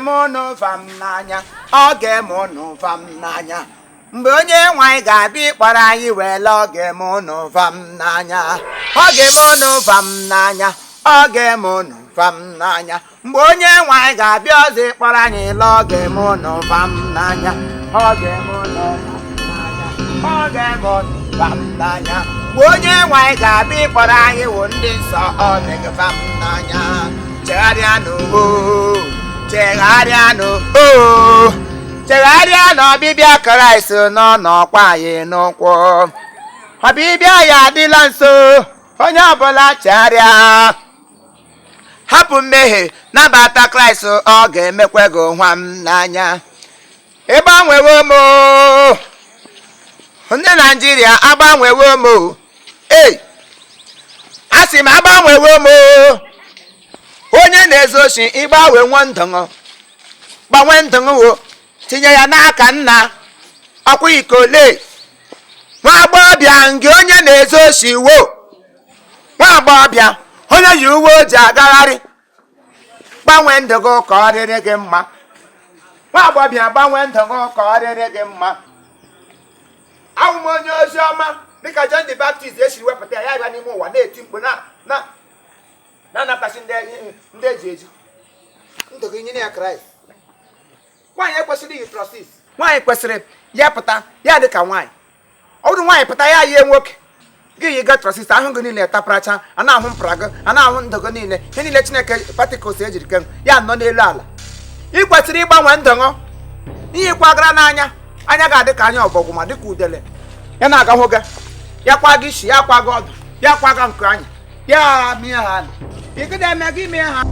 Ga-eme ụnụ vam n'anya, ọ ga-eme ụnụ vam n'anya. Mgbe onye nwe anyị ga-abịa ịkpọrọ anyị wee laa, ọ ga-eme ụnụ vam n'anya, ọ ga-eme ụnụ vam n'anya, ọ ga-eme ụnụ vam n'anya. Mgbe onye nwe anyị ga-abịa ọzọ ịkpọrọ anyị laa, ọ ga-eme ụnụ vam n'anya, ọ ga-eme ụnụ vam n'anya, ọ ga-eme ụnụ vam n'anya. Mgbe onye nwe anyị ga-abịa ịkpọrọ anyị wụ ndị nsọ, ọ dịghị vam n'anya. Chegharịanụ o, chegharịanụ o, chegharịa na ọbịbịa Kraịst nọ n'ọkwa anyị n'ụkwụ. Ọbịbịa ya adịla nso. Onye ọbụla chegharịa, hapụ mmehie, nabata Kraịst, ọ ga-emekwa gị nwa m n'anya. Ịgbanwewo m o. Ndị Naijiria, agbanwewo m o. Ei, a sị m agbanwewo m o. Onye na-ezu oshi, ịgbanwe nwa ndụṅụ, gbanwe ndụṅụ wo, tinye ya n'aka nna ọkwa ikole. Nwa agbọghọbịa, ngị onye na-ezu oshi wo, nwa agbọghọbịa onye yi uwe o ji agagharị, gbanwee ndụ gị ka ọ dịrị gị mma. Nwa agbọghọbịa, gbanwee ndụ gị ka ọ dịrị gị mma. Awụ m onye ozi ọma dịka John the Baptist esiri wepụta ya, ya bịa n'ime ụwa na-eti mkpu na na na-anatasị ndị eji eji. Ndụ gị nyere ya Kraịst. Nwaanyị ekwesịrị iyi trousers. Nwaanyị kwesịrị ya pụta ya dị ka nwaanyị. Ọ bụrụ nwaanyị pụta ya yie nwoke, gị yi ga trousers ahụ, gị niile taparacha, a na-ahụ mpara gị, a na-ahụ ndụ gị niile, ihe niile Chineke, particles ejiri ke ya nọ n'elu ala. Ị kwesịrị ịgbanwe ndụ gị. Ihe kwagara n'anya anya ga-adị ka anya ọbọgwụ, ma dịka udele ya na-aga hụ gị, ya kwa gị isi, ya kwa gị ọdụ, ya kwa gị nke anya ya mie ha, ị gịda eme gị mie ha.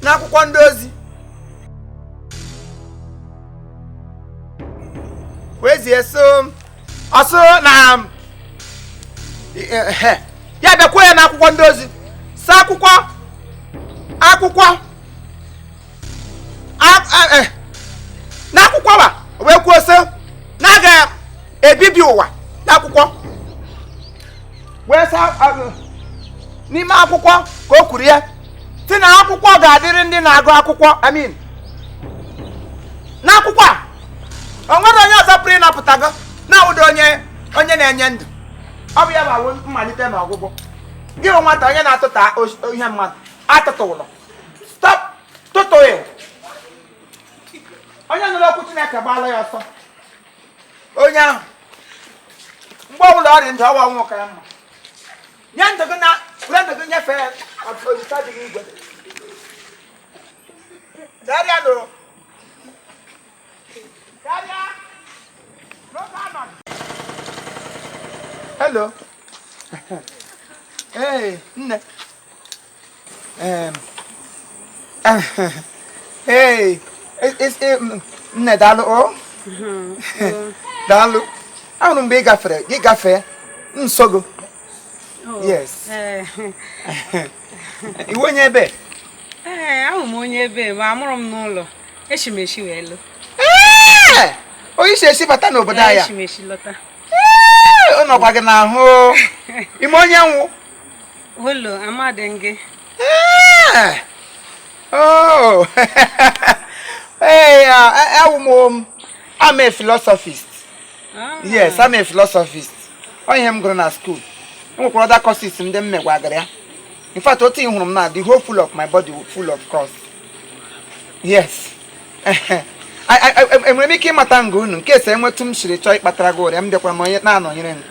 N'akwụkwọ ndị ozi wee zie so ọsụ na ya bịakwuo ya n'akwụkwọ ndị ozi sa akwụkwọ n'akwụkwọ wa wee kwuo sị na a ga-ebibi ụwa. N'akwụkwọ wee sa n'ime akwụkwọ ka o kwuru ya si na akwụkwọ ga-adịrị ndị na-agụ akwụkwọ. Amin. N'akwụkwọ a, o nwere onye ọzọ pụrụ ịnapụta gị na-awụdo onye na-enye ndụ. Ọ bụ ya bụ awụ mmalite na ọgwụgwụ. Gị bụ nwata onye na-atụta ihe mmadụ atụtụ ụlọ, stop tụtụghị. Onye nụrụ okwu Chineke gbaala ya ọsọ. Onye ahụ, mgbe ọbụla ọ dị ndụ, ọwa ọnwụ ka ya mma. Nye ndụ gị na were ndụ gị nyefee Olisa dị gị igwe. Karịa nụrụ karịa n'oge anọghị. Hello. Hey, nne. Hey, nne, daalụ o. Daalụ. Ahụrụ mgbe ị gafere, gị gafee nso gị. Yes. Iwe onye ebe? Ee, ahụ m onye ebe, ma amụrụ m n'ụlọ. Echi m echi wee lụ. Ee, onye isi esi bata n'obodo anyị a? Echi m echi lọta. Ee, ọ nọkwa gị n'ahụ. Ime onye nwụ? Holo, amadị gị. Ee. Oh. Hey, awụ m I'm a philosophist. Yes, I'm a philosophist. Ọ ihe m gụrụ na school. Enwekwara other courses ndị m megwagara ya. In fact, otu ị hụrụ m na the whole full of my body full of course. Yes. Enwere m ike ịmata nga unu nke ese enwetu m siri chọọ ịkpatara gị ụrịa m bịakwara m onye na-anọnyere m?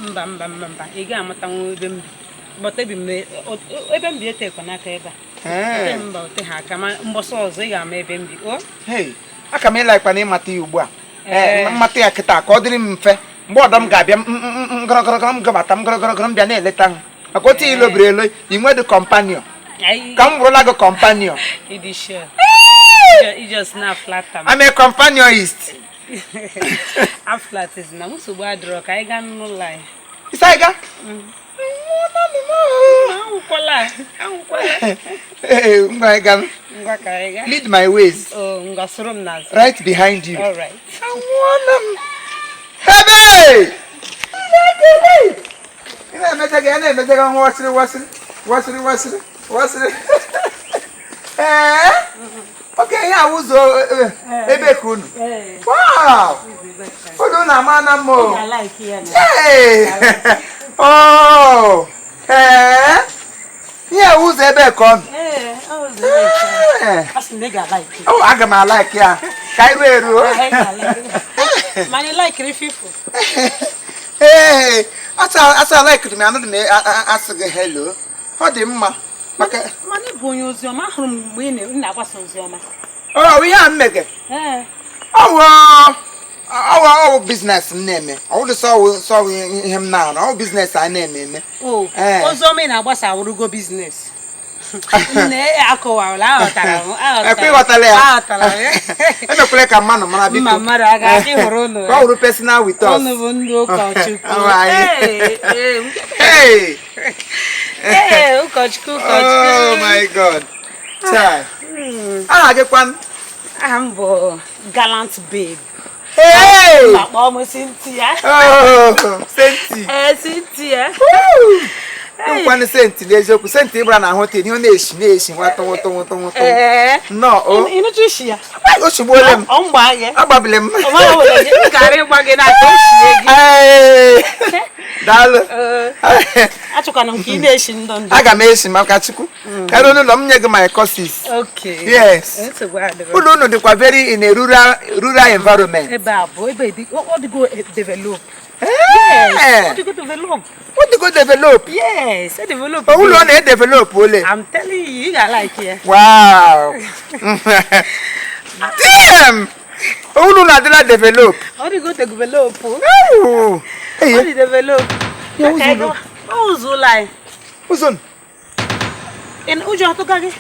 Mba, mba, mba, mba, ị ga-amatanwu ebe m bi. But ebi m ebe m bi etekwa n'aka ebe a. Ee. Ote mba, ote ha aka, ma mbọsị ọzọ ị ga-ama ebe m bi o. Hey, aka m ịlaikwa na ịmata ya ugbu a. Ee, Ee. mmata ya kịta ka ọ dịrị m mfe mgbe ọdọ m ga-abịa m gọrọgọrọ m gabata m gọrọgọrọ m bịa na-eleta m, maka otu ilobiri elo i nwedị companion. Ka m bụrụla gị companion. Ịdị sure? You just na flatter m. I'm a companionist. A flat is na nsogbu adịrọ, ka anyị gaa n'ụlọ anyị. Isi ga? Anwụkwala, anwụkwala. Ee, ngwa, anyị ga. Ngwa, ka anyị gaa. Lead my ways. Oh, ngwa, soro m n'azụ. Right behind you. All right. Anwụọla m. Ebe! Hey! Ị na-emecha gị, na-emecha gị wasịrị wasịrị wasịrị wasịrị wasịrị. Ee, oke ihe a ụzọ ebe ka unu. Wow! Unu na-ama na mma o. Hey! Oh! Ee! Ihe a ụzọ ebe ka ọ nọ. Oh, aga m a-like ya ka anyị ruo eruo. Ee, asa like m, anụdị m asị gị hello. Ọ dị mma maka Mana ị bụ onye oziọma, ahụrụ m mgbe ị na-agbasa oziọma. Ọ ihe a m mege. Ọwụ ọwụ ọwụ business m na-eme. Ọwụ sọwụ sọwụ ihe m na-arụ. Ọwụ business a na-eme eme. Oziọma ị na-agbasa awụrụgo business. Nne, akọwara, aghọtara m. Ekwe ịghọtala ya. Aghọtara m. Emekwala ka mmadụ mara, biko. Mma mmadụ a ga-adị hụrụ ụnụ. Ka ọ wụrụ personal with us. Ụnụ bụ ndị ụkọchukwu. Ọ anyị. Hey! Ee, ụkọchukwu, ụkọchukwu. Oh my God. Chai. Aha gị kwanụ? Aha m bụ Gallant Babe. Hey! Ma kpọọ m Cynthia. Oh, Senti. Ee, Cynthia. Nkwanụ senti n'eziokwu, senti ịgbara na ahụ ihe ọ na-eshi na-eshi nwatụ nwụtụ nwụtụ nwụtụ. Ee. Nnọọ o. Ịnụcha isi ya? O shigbuole m. Ọ mgba gị. Agbabili m. Ọ maghị obodo gị. M gara ịgba gị n'aka, o shie gị. Hey! Daalụ. Achọkwana m ka ị na-eshi ndụ ndụ. Aga m esi maka Chukwu. Karịa n'ụlọ m nye gị my courses. Okay. Yes. Nsogbu adịrọ. Ụlọ unu dịkwa very in a rural environment. Ebe a bụ ebe dị, ọ dịgo develop. Yes. Ọ dịgo develop. Ọ dịgo develop. Yes, e develop. Ụlọ ọ na-edevelop ole. I'm telling you, ị ga-like ya. Wow. Damn! Ụlọ na-adịla develop. Ọ dịgo develop. Oh. Ọ dị develop. Ya, ụzọ ụlọ. Ụzọ ụlọ anyị. Ụzọ. Ụjọ atụga gị?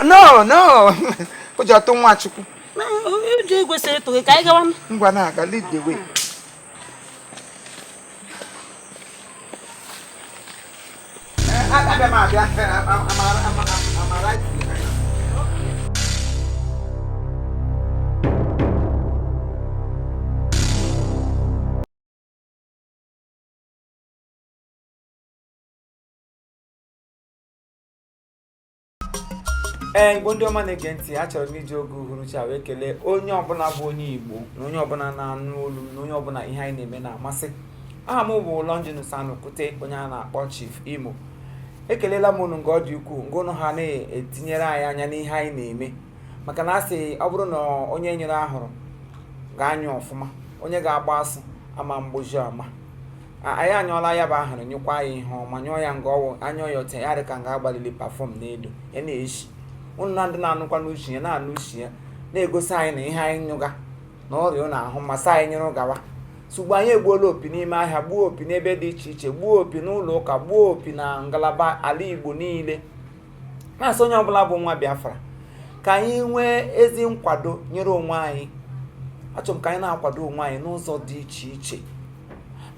No, no. Ụjọ atụ Nwachukwu. Ụjọ ekwesịrị ịtụ gị, ka anyị gawa. Ngwa na-aga, lead the way. Abịa m abịa. I'm right behind. Ee, Igbo ndị ọma na-ege ntị, achọrọ m iji oge uhuruchi a wee kelee onye ọbụla bụ onye Igbo na onye ọbụla na-anụ olu m na onye ọbụla ihe anyị na-eme na-amasị. Aha m bụ Longinus Anukute, onye a na-akpọ Chief Imo. Ekelela m unu nke ọ dị ukwuu nke unu ha na-etinyere anyị anya n'ihe anyị na-eme, maka na a sị ọ bụrụ na onye nyere ahụrụ ga-anyụ ọfụma, onye ga-agba asụ ama mgbozi ama. Anyị anyụọla ya bụ ahụrụ, nyụkwa ya ihe ọma, nyụọ ya nga ọwụ anyụọ ya ote ya dị ka nga agbalili pafọm n'elu ya na-eshi. Unu na ndị na-anụkwa n'uche ya na-anụ uche ya na-egosi anyị na ihe anyị nyụga na ọrịa ụnụ ahụ masị anyị nyụrụ gawa. Sugbo anyị egbuola opi n'ime ahịa, gbuo opi n'ebe dị iche iche, gbuo opi n'ụlọ ụka, gbuo opi na ngalaba ala Igbo niile, na-asị onye ọbụla bụ nwa Biafra ka anyị nwee ezi nkwado nyere onwe anyị. Achọrọ m ka anyị na-akwado onwe anyị n'ụzọ dị iche iche,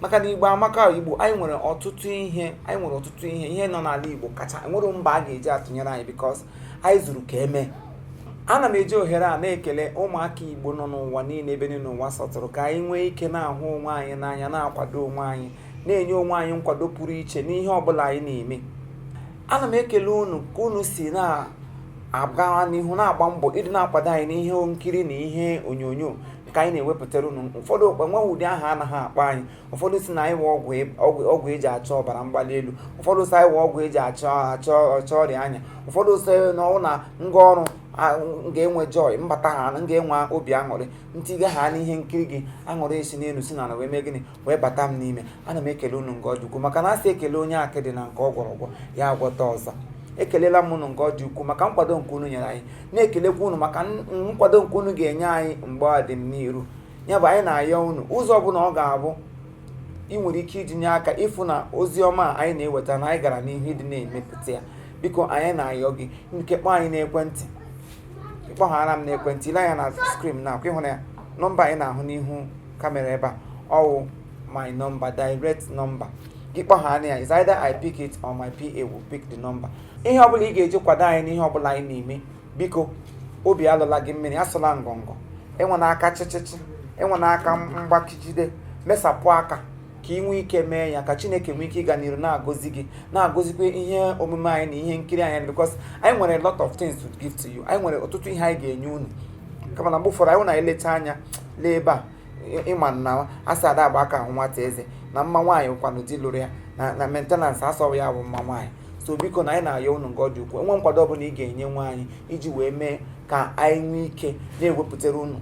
maka na Igbo amaka. Igbo anyị nwere ọtụtụ ihe, anyị nwere ọtụtụ ihe ihe nọ n'ala Igbo kacha enwere mba a ga-eji atụnyere anyị, because anyị zuru ka eme. Ana m eji ohere a na-ekele ụmụaka Igbo nọ n'ụwa niile, ebe niile ụwa sọtụrụ, ka anyị nwee ike na-ahụ onwe anyị n'anya, na-akwado onwe anyị, na-enye onwe anyị nkwado pụrụ iche n'ihe ọbụla anyị na-eme. Ana m ekele unu ka unu si na-aga n'ihu na-agba mbọ ịdị na-akwado anyị n'ihe nkiri na ihe onyonyo nke anyị na-ewepụtara unu. Ụfọdụ enweghị ụdị aha anaghị akpọ anyị. Ụfọdụ si na anyị wụ ọgwụ eji achọ ọbara mgbali elu, ụfọdụ si anyị wụ ọgwụ eji achọ achọ achọ ọrịa anya, ụfọdụ si na ọ na ngwa ọrụ ga-enwe joy mbata ha, m ga-enwe obi aṅụrị ntiga ha n'ihe nkiri gị, aṅụrị esi n'elu si n'ala wee mee gịnị wee bata m n'ime. Ana m ekele unu nke ọ dị ukwuu, maka na asị ekele onye akịdị na nke ọ gwọrọ ọgwọ ya agwọta ọzọ. Ekelela m unu nke ọ dị ukwuu maka nkwado nke unu nyere anyị, na-ekelekwa unu maka nkwado nke unu ga-enye anyị mgbe ọ dị m n'iru. Ya bụ, anyị na-ayọ unu ụzọ ọbụla ọ ga-abụ ị nwere ike iji nye aka ịfụ na ozi ọma anyị na-eweta na anyị gara n'ihu ịdị na-emepụta ya. Biko, anyị na-ayọ gị nke kpọọ anyị n'ekwentị, ịkpọghara m n'ekwentị, ile anya na screen na akwa ịhụ ya, nọmba anyị na-ahụ n'ihu camera ebe a, ọwụ my number, direct number gị. Kpọghara ya, is either I pick it or my PA will pick the number. Ihe ọbụla ị ga-eji kwado anyị n'ihe ọbụla anyị na-eme, biko, obi alụla gị mmiri, asụla ngọngọ, enwe n'aka chịchịchị, enwe n'aka mgbakijide. Mesapụ aka ka ị nwee ike mee ya, ka Chineke nwee ike ịga n'iru na-agọzi gị, na-agọzikwa ihe omume anyị na ihe nkiri anyị, because anyị nwere a lot of things to give to you. Anyị nwere ọtụtụ ihe anyị ga-enye unu, kama na mgbe ụfọdụ anyị na-elecha anya lee ebe a. Ịma na asa ada agba aka ahụ nwata eze na mma nwaanyị kwanụ di lụrụ ya na maintenance asọghị ya bụ mma nwaanyị. So biko, na anyị na-ayọ unu nke ọ dị ukwuu, enwe nkwado ọbụla ị ga-enye nwa anyị iji wee mee ka anyị nwee ike na-ewepụtara unu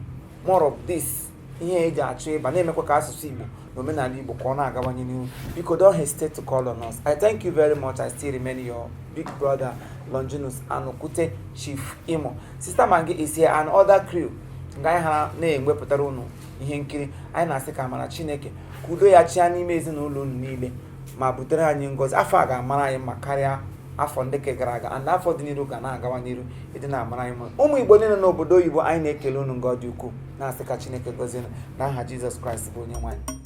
more of this ihe eji achọ ịba, na-emekwa ka asụsụ Igbo na omenala Igbo ka ọ na-agawanye n'ihu. Biko, don't hesitate to call on us. I thank you very much. I still remain your big brother, Longinus Anukute, Chief Imo. Sister Mangi is here and other crew nga anyị ha na-ewepụtara unu ihe nkiri anyị. Na-asị ka amara Chineke, ka udo ya chia n'ime ezinụlọ unu niile ma butere anyị ngọzi. Afọ a ga-amara anyị mma karịa afọ ndị ke gara aga, and afọ dị n'iru ga na-agawa n'iru ịdị na-amara anyị mma. Ụmụ Igbo niile n'obodo oyibo, anyị na-ekele unu nga ọ dị ukwuu, na-asị ka Chineke gọzie unu n'aha Jizọs Kraịst bụ onye nwe anyị.